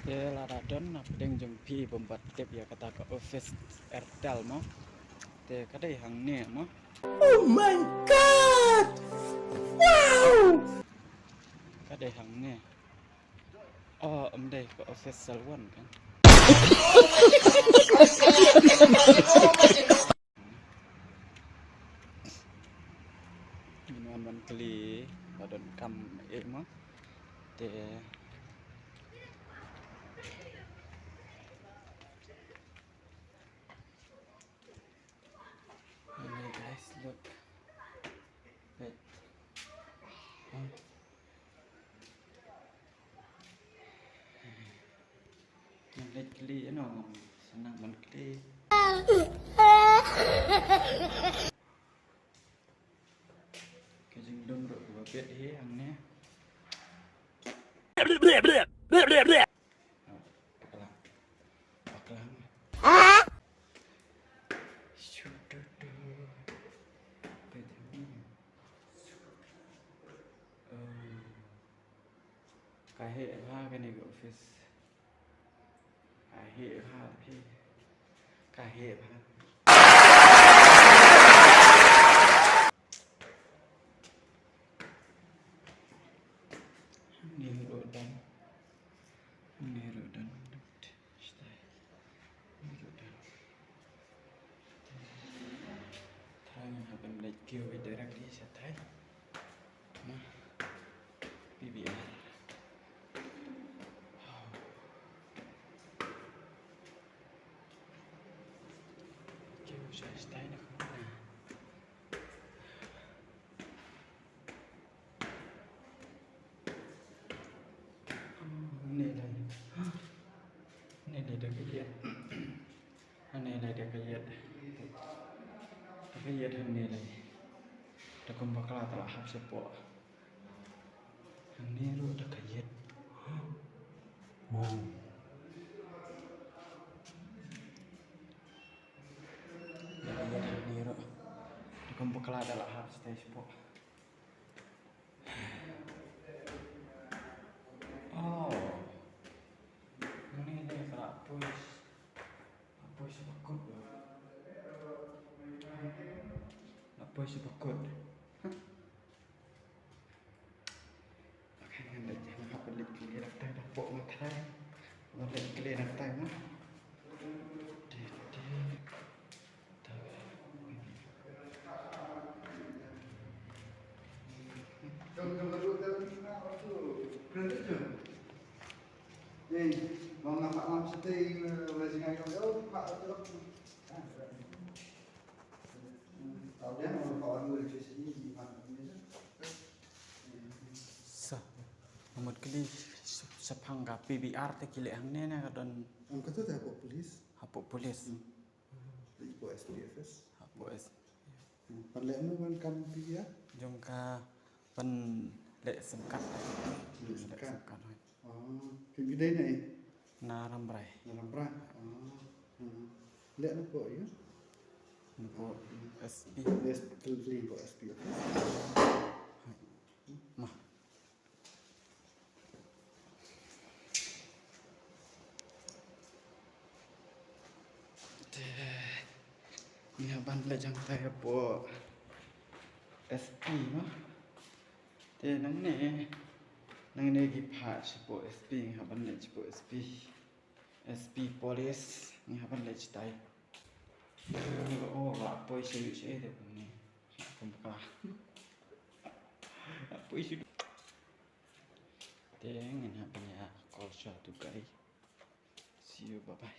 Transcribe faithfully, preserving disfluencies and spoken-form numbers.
Te lada don na pdeng jong phi bym pat tip ïa kata ka office Airtel mo. Te ka dei hangne mo. Oh my God! Wow! Ka dei hangne. Oh, ym dei, ka office Cell One kan. Ngin wan ban kylli ba don kam eh mo. Te Hey guys, look. Wait. Huh? Nang leit kylli, ano, nang leit kylli. Ka jingdum ruh kaba bit hi hangne. Oh, bakla. Bakla. Shu tu tu. Ka jingdum. Oh. Ka heh bha kane ka office. Ka heh bha phi. Ka heh bha. Hangne ruh don. Hangne ruh don. Shatai. Hangne ruh don. Tang haba ngi leit kiew directly shatai. Mo. P B R. Kiew shatai na kumne. Hangne lei. Hangne lei da ka ïit. Hangne lei da ka ïit. Da ka ïit hangne lei. Da kum bakla te la hap shapoh. Hangne ruh da ka ïit. Wow. Da ka ïit hangne ruh. Da kum bakla te la hap shatai shapoh. Oh. Hangne lei ka la poi. La poi sha bakut. La poi sha bakut. Okay, ngan leit, ngan hap leit kylli nangtai, da pok nangtai. Ngan leit kylli nangtai mo. Te, te. Sa, nga mut kylli, shaphang ka P B R te ki leh hangne ne ka don? Ym, kato te hapoh police. Hapoh police. Hmm. Leit hapoh S P office. Hapoh S P. Hmm. Ban leh mo ban kam P B R? Jong ka ban leh sim card. Leh sim card. Leh sim card, hooid. Oh, phi dei na ei? Na Rambrai. Na Rambrai. Oh. Hmm. Leh napoh ïa? Napoh S P. Leh, leh napoh S P office. Hooid. Mo. Te ngi hap ban leit jangtai hapoh S P mo. Te nangne, nangne ki phah shapoh S P, ngi hap ban leit shapoh S P. S P police, ngi hap ban leit shatai. Oh, la poi sha ïu sha ïu te kumne. Kum ka. La poi sha ïu. Te ngin hap ban ïa call sha tu kai. See you, bye bye.